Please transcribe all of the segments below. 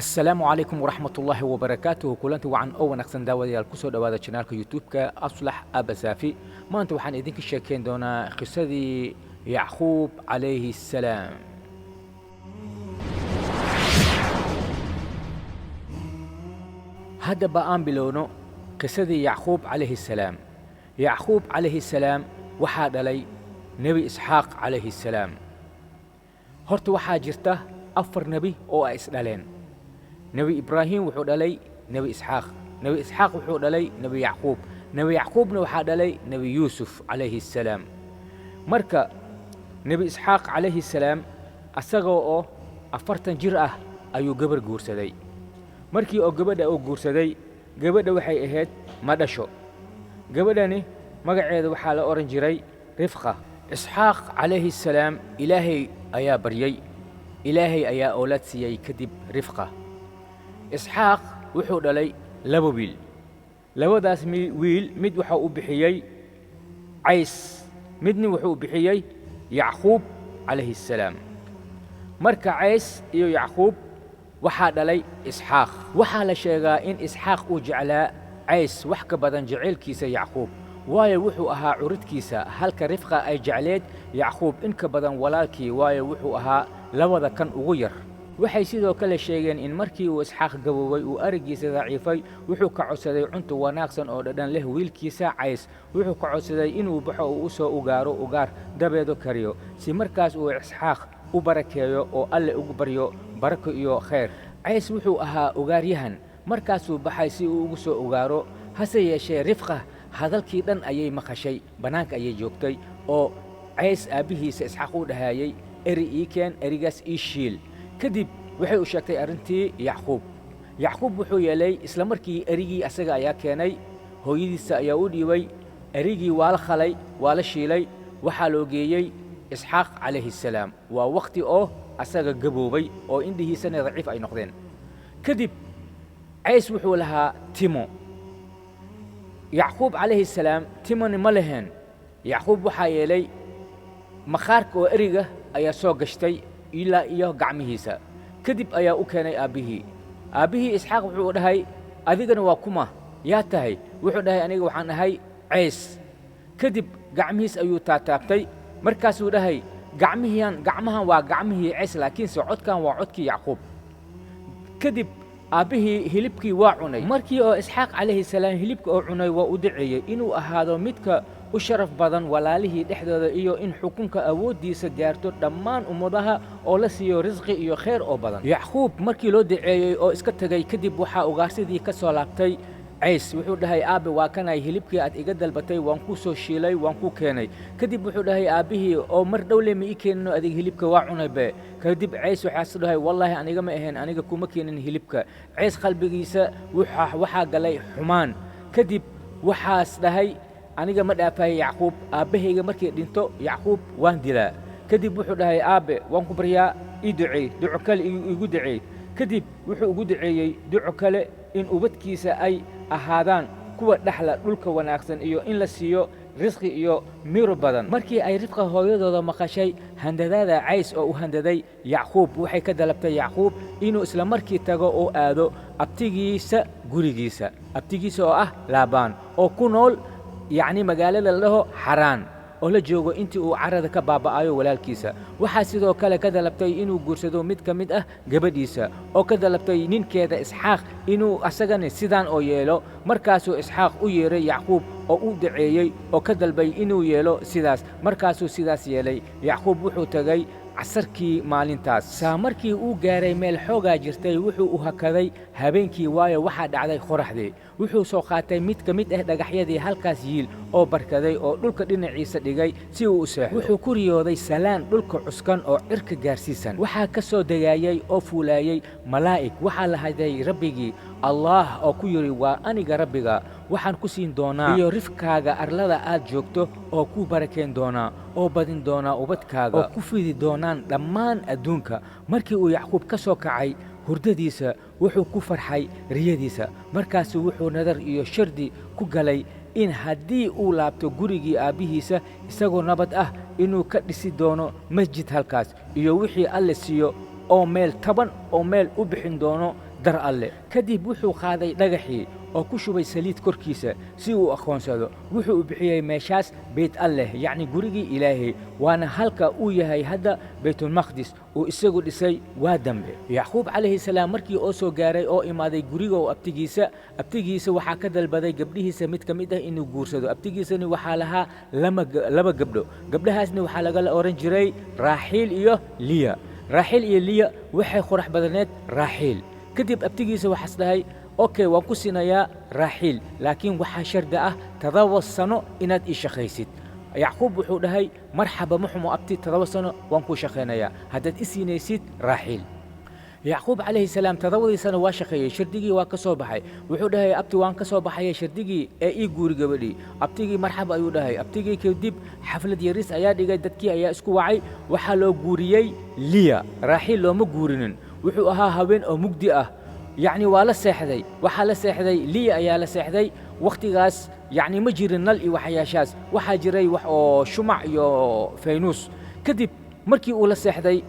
Asalaamu calaykum waraxmatullaahi wabarakaatuhu. Kulanti wacan oo wanaagsan, daawadayaal. Kusoo dhowaada channelka YouTube-ka Aslax Abasaafi. Maanta waxaan idinka sheekeyn doonaa qisadii Yacquub calayhi assalaam. Haddaba aan bilowno qisadii Yacquub calayhi assalaam. Yacquub calayhi assalaam waxaa dhalay Nebi Isxaaq calayhi assalaam. Horta waxaa jirta 4 nebi oo ay isdhaleen. Nebi Ibraahim wuxuu dhalay Nebi Isxaaq, Nebi Isxaaq wuxuu dhalay Nebi Yacquub, Nebi Yacquubna waxaa dhalay Nebi Yuusuf calayhi assalaam. Marka Nebi Isxaaq calayhi assalaam asagoo oo 40 jir ah ayuu gabar guursaday. Markii oo gabadha uu guursaday, gabadha waxay ahayd ma dhasho. Gabadhani magaceeda waxaa la odhan jiray Rifqa. Isxaaq calayhi assalaam Ilaahay ayaa baryey, Ilaahay ayaa oolaad siiyey kadib Rifqa. Isxaaq wuxuu dhalay 2 wiil. Labadaas wiil mid waxa uu bixiyey Cays, midna wuxuu bixiyey Yacquub calayhi assalaam. Marka Cays iyo Yacquub waxaa dhalay Isxaaq. Waxaa la sheegaa in Isxaaq uu jeclaa Cays wax ka badan jaceylkiisa Yacquub, waayo wuxuu ahaa curidkiisa, halka Rifqa ay jecleed Yacquub in ka badan walaalkii, waayo wuxuu ahaa labada kan ugu yar. Waxay sidoo kale sheegeen in markii uu Isxaaq gaboobay uu araggiisa daciifay, wuxuu ka codsaday cunto wanaagsan oo dhadhan leh wiilkiisa Cays. Wuxuu ka codsaday inuu baxo oo u soo ugaaro ugaar dabeedo kariyo, si markaas uu Isxaaq u barakeeyo oo Alle ugu baryo barako iyo khayr. Cays wuxuu ahaa ugaaryahan, markaasuu baxay si uu ugu soo ugaaro. Hase yeeshee Rifqa hadalkii dhan ayay maqashay, bannaanka ayay joogtay oo Cays aabbihiisa Isxaaq u dhahayay, eri ii keen, erigaas ii shiil. Kadib waxay u sheegtay arrintii Yacquub. Yacquub wuxuu yeelay isla markii erigii asaga ayaa keenay, hooyadiisa ayaa u dhiibay. Erigii waa la khalay, waa la shiilay, waxaa loo geeyey Isxaaq calayhi assalaam. Waa wakhti oo asaga gaboobay oo indhihiisana daciif ay noqdeen. Kadib Cays wuxuu lahaa timo. Yacquub calayhi assalaam timoni ma leheen. Yacquub waxaa yeelay maqaarka oo eriga ayaa soo gashtay ilaa iyo gacmihiisa. Kadib ayaa u keenay aabbihii. Aabbihii Isxaaq wuxuu dhahay, adigana waa kuma, yaa tahay? Wuxuu dhahay, aniga waxaan ahay Cays. Kadib gacmihiis ayuu taataabtay, markaasuu dhahay, gacmahan waa gacmihii Cays, laakiinse codkan waa codkii Yacquub. Kadib aabbihii hilibkii waa cunay. Markii oo Isxaaq calayhi salaam hilibka oo cunay, waa u duceeyey inuu ahaado midka u sharaf badan walaalihii dhexdooda, iyo in xukunka awooddiisa gaarto dhammaan ummadaha oo la siiyo risqi iyo khayr oo badan. Yacquub markii loo duceeyey oo iska tegey, kadib waxaa ugaarsidii ka soo laabtay Cays. Wuxuu dhahay, aabe, waa kanay hilibkii aad iga dalbatay, waan ku soo shiilay, waan ku keenay. Kadib wuxuu dhahay aabbihii, oo mar dhowle ma ii keenino adig hilibka, waa cunay be. Kadib Cays waxaas dhahay, wallaahi aniga ma ahayn, aniga kuma keenin hilibka. Cays qalbigiisa waxaa galay xumaan. Kadib waxaas dhahay, aniga ma dhaafay Yacquub, aabbahayga markii dhinto Yacquub waan dilaa. Kadib wuxuu dhahay, aabe, waan ku baryaa, ii duceey, duco kale iigu duceey. Kadib wuxuu ugu duceeyey duco kale in ubadkiisa ay ahaadaan kuwa dhexla dhulka wanaagsan iyo in la siiyo risqi iyo miro badan. Markii ay Rifqa hooyadooda maqashay handadaada Cays oo u handaday Yacquub, waxay ka dalabtay Yacquub inuu isla markii tago oo aado abtigiisa gurigiisa, abtigiisa oo ah Laabaan oo ku nool yacni magaalada la dhaho Xaraan, oo la joogo intii uu carrada ka baaba'ayo walaalkiisa. Waxaa sidoo kale ka dalabtay inuu guursado mid ka mid ah gabadhiisa, oo ka dalabtay ninkeeda Isxaaq inuu asagana sidaan oo yeelo. Markaasuu Isxaaq u yeeray Yacquub oo u duceeyey oo ka dalbay inuu yeelo sidaas. Markaasuu sidaas yeelay. Yacquub wuxuu tegey casarkii maalintaas. Saa markii uu gaaray meel xoogaa jirtay, wuxuu u hakaday habeenkii, waayo waxaa dhacday qoraxdii. Wuxuu soo qaatay mid ka mid ah dhagaxyadii halkaas yiil oo barkaday oo dhulka dhinaciisa dhigay si uu u seexdo. Wuxuu ku riyooday salaan dhulka cuskan oo cirka gaarsiisan. Waxaa ka soo degaayey oo fuulaayey malaa'ig. Waxaa la haday Rabbigii Allaah oo ku yidhi, waa aniga Rabbiga, waxaan ku siin doonaa iyo rifkaaga arlada aad joogto, oo ku barakeyn doonaa oo badin doonaa ubadkaaga oo ku fidi doonaan dhammaan adduunka. Markii uu Yacquub ka soo kacay hurdadiisa, wuxuu ku farxay riyadiisa. Markaasuu wuxuu nadar iyo shardi ku galay in haddii uu laabto gurigii aabbihiisa isagoo nabad ah, inuu ka dhisi doono masjid halkaas, iyo wixii Alle siiyo oo meel 10 oo meel u bixin doono Dar Alle. Kadib wuxuu qaaday dhagaxii oo ku shubay saliid korkiisa si uu aqoonsado. Wuxuu u bixiyey meeshaas Beyt Alleh, yacni gurigii Ilaahay, waana halka uu yahay hadda Baytulmaqdis uu isagu dhisay waa dambe. Yacquub calayhi salaam markii oo soo gaaray oo imaaday guriga oo abtigiisa, abtigiisa waxaa ka dalbaday gabdhihiisa mid ka mid ah inuu guursado. Abtigiisani waxaa lahaa laba gabdho. Gabdhahaasna waxaa lagala oran jiray Raaxiil iyo Liya. Raaxiil iyo Liya, waxay qurax badaneed Raaxiil. Kadib abtigiisa waxaas dhahay, "Okay, waan ku siinayaa Raaxiil, laakiin waxaa shardi ah 7 sano inaad ii shaqaysid." Yacquub wuxuu dhahay, "Marxaba, ma xumo abti, 7 sano waan kuu shaqaynayaa haddaad i siinaysid Raaxiil." Yacquub calayhi salaam 7dii sano waa shaqeeyey, shardigii waa ka soo baxay. Wuxuu dhahay, "Abti, waan ka soo baxaya shardigii ee ii guuri gabadhii." Abtigii marxaba ayuu dhahay. Abtigii kadib xaflad yaris ayaa dhigay, dadkii ayaa isku wacay. Waxaa loo guuriyey Liya, Raaxiil looma guurinin. Wuxuu ahaa haween oo mugdi ah, yacni waa la seexday. Waxaa la seexday Liya ayaa la seexday. Wakhtigaas yacni ma jirin nal iyo waxyaashaas, waxaa jiray wax oo shumac iyo faynuus. Kadib markii uu la seexday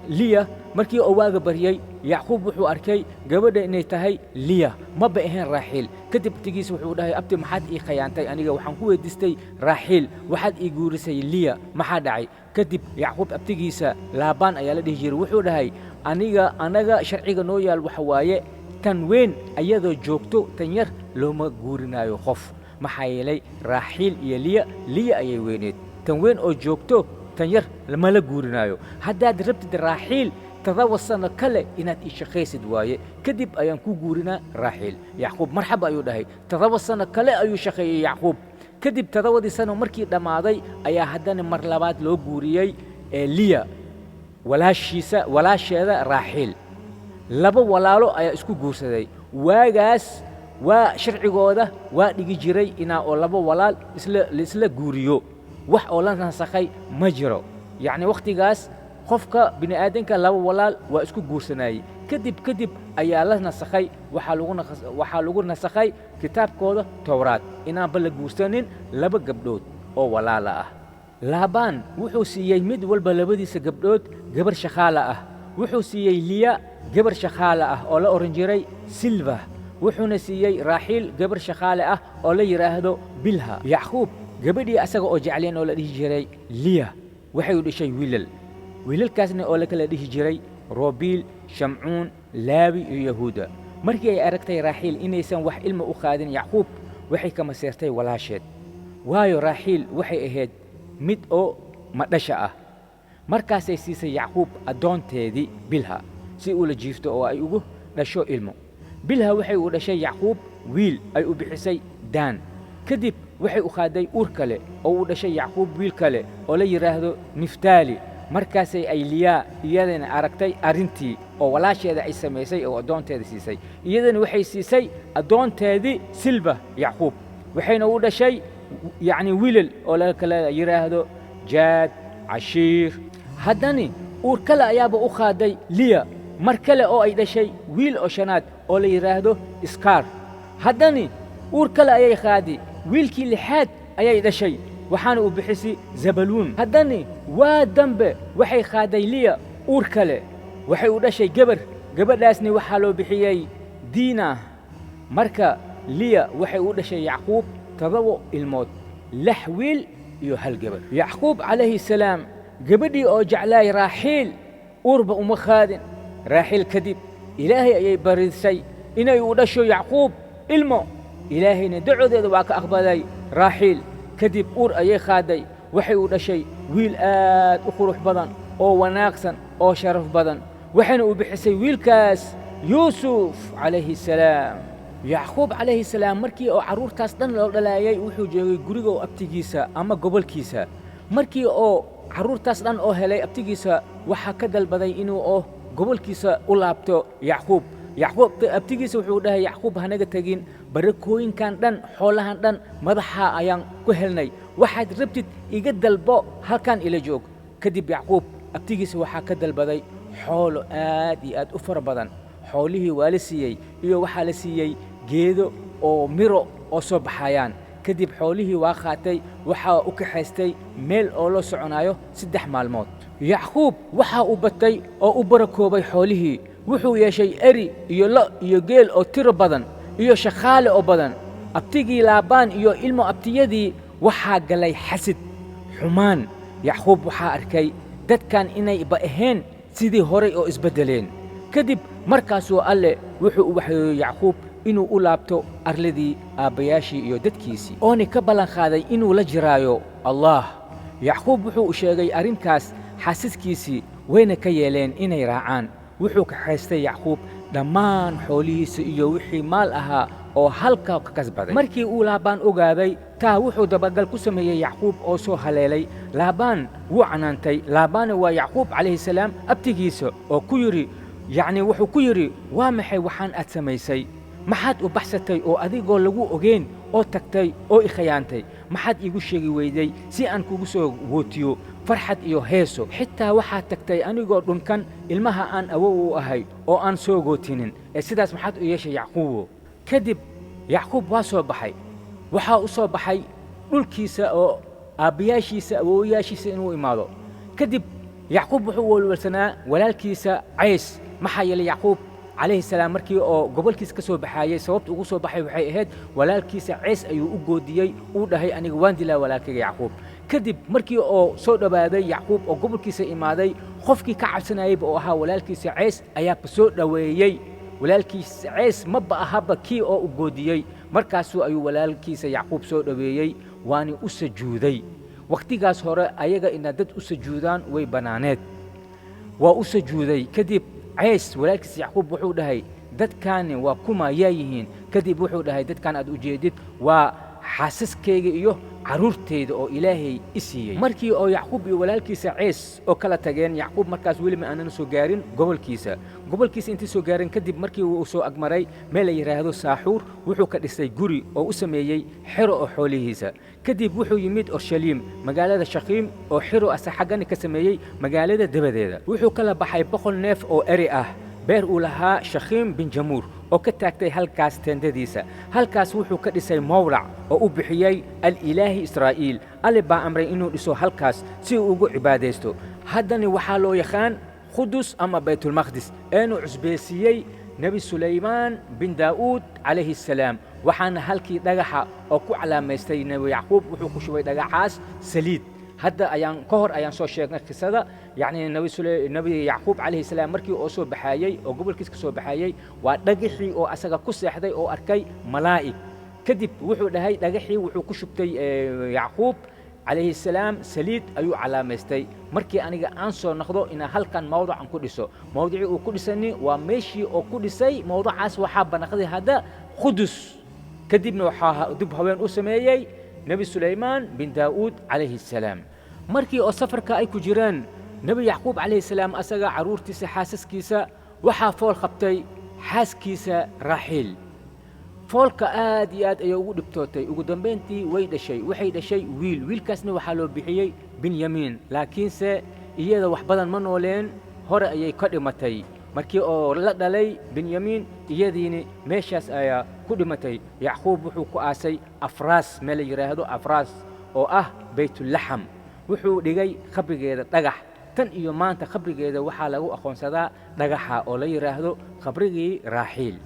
Liya, markii uu waaga baryey, Yacquub wuxuu arkay gabadha inay tahay Liya, maba ahayn Raaxiil. Kadib abtigiisa wuxuu dhahay, "Abti, maxaad ii khayaantay? Aniga waxaan ku weydiistay Raaxiil, waxaad ii guurisay Liya, maxaa dhacay?" Kadib Yacquub abtigiisa Laabaan ayaa la dhihi jiray. Wuxuu dhahay, "Aniga anaga sharciga noo yaal waxa waaye, tan weyn ayadoo joogto tan yar looma guurinaayo qof. Maxaa yeelay Raaxiil iyo Liya, Liya ayay weyneed. Tan weyn oo joogto tan yar lama guurinaayo. Haddaad rabtid Raaxiil, 7 sano kale inaad ii shaqaysid waaye, kadib ayaan ku guurinaa Raaxiil." Yacquub marxaba ayuu dhahay. 7 sano kale ayuu shaqeeyey Yacquub. Kadib 7dii sano markii dhammaaday ayaa haddana mar labaad loo guuriyey ee Liya walaashiisa, walaasheeda Raaxiil. Laba walaalo ayaa isku guursaday. Waagaas waa sharcigooda waa dhigi jiray inaa oo laba walaal isla laisla guuriyo. Wax oo la nasakhay ma jiro. Yacni wakhtigaas qofka bini'aadanka laba walaal waa isku guursanayey. Kadib ayaa la nasakhay. Waxaa lagu nasakhay kitaabkooda Towraad inaanba la guursanin laba gabdhood oo walaala ah. Laabaan wuxuu siiyey mid walba labadiisa gabdhood gabar shaqaala ah. Wuxuu siiyey Liya gabar shaqaale ah oo la oran jiray Silva, wuxuuna siiyey Raaxiil gabar shaqaale ah oo la yidhaahdo Bilha. Yacquub gabadhii asaga oo jecleen oo la dhihi jiray Liya waxay u dhashay wiilal, wiilalkaasna oo la kala dhihi jiray Roobiil, Shamcuun, Laawi iyo Yahuuda. Markii ay aragtay Raaxiil inaysan wax ilma u qaadin Yacquub, waxay ka maseertay walaasheed, waayo Raaxiil waxay ahayd mid oo madhasha ah. Markaasay siisay Yacquub addoonteedii Bilha si ula jiifto oo ay ugu dhasho ilmo. Bilha waxay u dhashay Yacquub wiil ay u bixisay Daan. Kadib waxay u qaaday uur kale oo u dhashay Yacquub wiil kale oo la yidhaahdo Niftaali. Markaasay ay Liyaa iyadana aragtay arrintii oo walaasheeda ay samaysay oo addoonteeda siisay. Iyadana waxay siisay addoonteedii Silba Yacquub, waxayna u dhashay yacni wiilal oo la kala yidhaahdo Jaad, Cashiir. Haddani uur kale ayaaba u qaaday Liya mar kale oo ay dhashay wiil oo shanaad oo la yidhaahdo Iskaar. Haddani uur kale ayay qaadi, wiilkii lixaad ayay dhashay, waxaana u bixisay Zabaluun. Haddani waa dambe waxay qaaday Liya uur kale, waxay u dhashay gabar. Gabadhaasni waxaa loo bixiyey Diina. Marka Liya waxay u dhashay Yacquub 7 ilmood, 6 wiil iyo 1 gabar. Yacquub calayhi salaam gabadhii oo jeclaay Raaxiil uurba uma qaadin. Raaxiil kadib Ilaahay ayay barisay inay u dhasho Yacquub ilmo. Ilaahayna dacodeeda waa ka aqbalay. Raaxiil kadib uur ayay qaaday, waxay u dhashay wiil aad u qurux badan oo wanaagsan oo sharaf badan, waxayna u bixisay wiilkaas Yuusuf calayhi salaam. Yacquub calayhi salaam markii oo carruurtaas dhan loo dhalaayay wuxuu joogay guriga oo abtigiisa ama gobolkiisa. Markii oo carruurtaas dhan oo helay, abtigiisa waxaa ka dalbaday inuu oo gobolkiisa u laabto Yacquub. Yacquub abtigiisa wuxuu dhahay, "Yacquub, hanaga tegin. Barakooyinkan dhan, xoolahan dhan madaxa ayaan ku helnay. Waxaad rabtid iga dalbo, halkan ila joog." Kadib Yacquub abtigiisa waxaa ka dalbaday xoolo aad iyo aad u fara badan. Xoolihii waa la siiyey, iyo waxaa la siiyey geedo oo miro oo soo baxayaan. Kadib xoolihii waa qaatay, waxaa u kaxaystay meel oo loo soconaayo 3 maalmood. Yacquub waxa uu batay oo u barakoobay xoolihii. Wuxuu yeeshay eri iyo lo iyo geel oo tiro badan iyo shaqaale oo badan. Abtigii Laabaan iyo ilmo abtiyadii waxaa galay xasid xumaan. Yacquub waxaa arkay dadkan inayba ahayn sidii horay oo isbeddeleen. Kadib markaasuu Alle wuxuu u waxyeeyey Yacquub inuu u laabto arladii aabbayaashii iyo dadkiisii, ooni ka ballan qaaday inuu la jiraayo Allah. Yacquub wuxuu u sheegay arrinkaas xaasaskiisii, wayna ka yeeleen inay raacaan. Wuxuu kaxaystay Yacquub dhammaan xoolihiisa iyo wixii maal ahaa oo halkaa ka kasbaday. Markii uu Laabaan ogaaday taa, wuxuu dabagal ku sameeyey Yacquub oo soo haleelay. Laabaan wuu canaantay. Laabaanna waa Yacquub calayhi salaam abtigiisa, oo ku yidhi, yacni wuxuu ku yidhi, waa maxay waxaan aad samaysay? Maxaad u baxsatay oo adigoo lagu ogeyn oo tagtay oo i khayaantay? Maxaad iigu sheegi weyday si aan kugu soo wootiyo farxad iyo heeso? Xitaa waxaad tagtay anigoo dhunkan ilmaha aan awow u ahay oo aan soo gootinin. Ee sidaas maxaad u yeeshay, Yacquubo? Kadib Yacquub waa soo baxay. Waxaa u soo baxay dhulkiisa oo aabbayaashiisa, awowayaashiisa inuu imaado. Kadib Yacquub wuxuu walwalsanaa walaalkiisa Cays, maxaa yeelay Yacquub calayhi salaam markii oo gobolkiisa ka soo baxaayey, sababta ugu soo baxay waxay ahayd walaalkiisa Cays ayuu u goodiyey. Uu dhahay, aniga waan dilaa walaalkayga Yacquub. Kadib markii oo soo dhowaaday Yacquub oo gobolkiisa imaaday, qofkii ka cabsanayeyba oo ahaa walaalkiisa Cays ayaaba soo dhoweeyey. Walaalkiisa Cays maba ahaba kii oo u goodiyey. Markaasuu ayuu walaalkiisa Yacquub soo dhoweeyey, waani u sujuuday. Wakhtigaas hore ayaga inaad dad u sujuudaan way bannaaneed. Waa u sujuuday. Kadib Cays walaalkiisa Yacquub wuxuu dhahay, dadkaani waa kuma? Yaa yihiin? Kadib wuxuu dhahay, dadkan aad ujeedid waa xaasaskayga iyo carruurtayda oo Ilaahay i siiyey. Markii oo Yacquub iyo walaalkiisa Cays oo kala tageen, Yacquub markaas weli ma aanan soo gaarin gobolkiisa. Gobolkiisa intii soo gaarin kadib, markii uu soo agmaray meel la yidhaahdo Saaxuur, wuxuu ka dhisay guri oo u sameeyey xero oo xoolihiisa. Kadib wuxuu yimid Orshaliim, magaalada Shakiim, oo xero ase xaggani ka sameeyey magaalada dabadeeda. Wuxuu kala baxay 100 neef oo eri ah beer uu lahaa Shakhiim bin Jamuur oo ka taagtay halkaas teendadiisa. Halkaas wuxuu ka dhisay mawlac oo u bixiyey Al-Ilaahi Israa'iil. Alle baa amray inuu dhiso halkaas si uu ugu cibaadaysto. Haddani waxaa loo yaqaan Qudus ama Baytulmaqdis, eenu cusbaysiiyey Nebi Sulaymaan bin Daa'uud calayhi salaam. Waxaana halkii dhagaxa oo ku calaamaystay Nebi Yacquub wuxuu ku shubay dhagaxaas saliid. Hadda ayaan ka hor ayaan soo sheegnay qisada, yacni Nebi Yacquub calayhi salaam markii oo soo baxaayey oo gobolkiis ka soo baxaayey, waa dhagaxii oo asaga ku seexday oo arkay malaa'ig. Kadib wuxuu dhahay, dhagaxii wuxuu ku shubtay Yacquub calayhi salaam saliid ayuu calaamaystay, markii aniga aan soo noqdo inaan halkan mawdacan ku dhiso. Mawdicii uu ku dhisani waa meeshii oo ku dhisay mawdacaas waxaa banaqday hadda Qudus. Kadibna waxaa dib haween u sameeyey Nebi Sulaymaan bin Daa'uud calayhi salaam. Markii oo safarka ay ku jireen Nebi Yacquub calayhi salaam, asaga, carruurtiisa, xaasaskiisa, waxaa fool qabtay xaaskiisa Raaxiil. Foolka aad iyo aad ayay ugu dhibtootay. Ugu dambayntii way dhashay. Waxay dhashay wiil. Wiilkaasna waxaa loo bixiyey Binyamiin, laakiinse iyada wax badan ma nooleen, hore ayay ka dhimatay. Markii oo la dhalay Binyamiin, iyadiini meeshaas ayaa ku dhimatay. Yacquub wuxuu ku aasay Afraas, meel la yidhaahdo Afraas oo ah Baytulaxam. Wuxuu dhigay qabrigeeda dhagax. Tan iyo maanta qabrigeeda waxaa lagu aqoonsadaa dhagaxa oo la yidhaahdo qabrigii Raaxiil.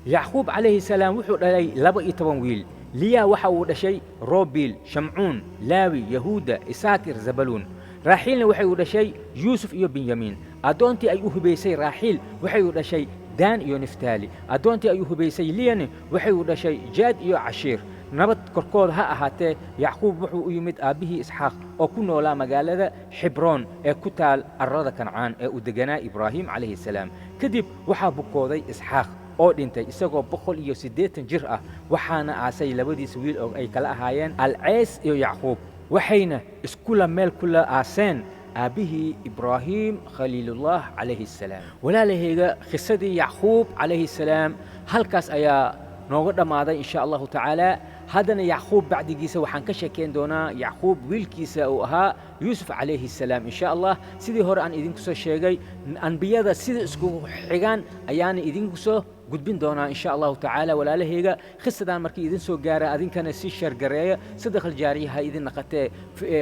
Yacquub calayhi salaam wuxuu dhalay 12 wiil. Liya waxa uu dhashay Robil, Shamcuun, Laawi, Yahuuda, Isaakir, Zabaluun. Raaxiilna waxay u dhashay Yuusuf iyo Binyamiin. Addoontii ay u hubaysay Raaxiil waxay u dhashay Daan iyo Niftaali. Addoontii ay u hubaysay Liyani waxay u dhashay Jaad iyo Cashiir. Nabad korkooda ha ahaatee, Yacquub wuxuu u yimid aabbihii Isxaaq oo ku noolaa magaalada Xibroon ee ku taal arlada Kancaan ee uu deganaa Ibraahim calayhi salaam. Kadib waxaa bukooday Isxaaq oo dhintay isagoo 180 jir ah. Waxaana aasay labadiisa wiil oo ay kala ahaayeen Alceys iyo Yacquub, waxayna iskula meel kula aaseen aabbihii Ibraahim Khaliilullah calayhi salaam. Walaalahayga, khisadii Yacquub calayhi salaam halkaas ayaa nooga dhammaaday, insha Allahu tacaala. Haddana Yacquub bacdigiisa waxaan ka sheekayn doonaa Yacquub wiilkiisa uu ahaa Yuusuf calayhi salaam, insha Allah. Sidii hore aan idinku soo sheegay, ambiyada sida isku xigaan ayaana idinku soo Gudbin doonaa, insha Allahu tacaala. Walaalahayga, khisadan markii idin soo gaara, adinkana si share gareeya, sadaqa jaariya ha idin naqatee.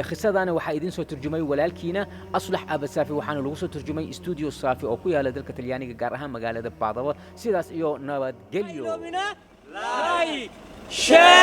Khisadaana waxaa idin soo turjumay walaalkiina Aslax Abasaafi, waxaana lagu soo turjumay Studio Saafi oo ku yaala dalka Talyaaniga, gaar ahaan magaalada Baadaba. Sidaas iyo nabadgelyo. Like, share.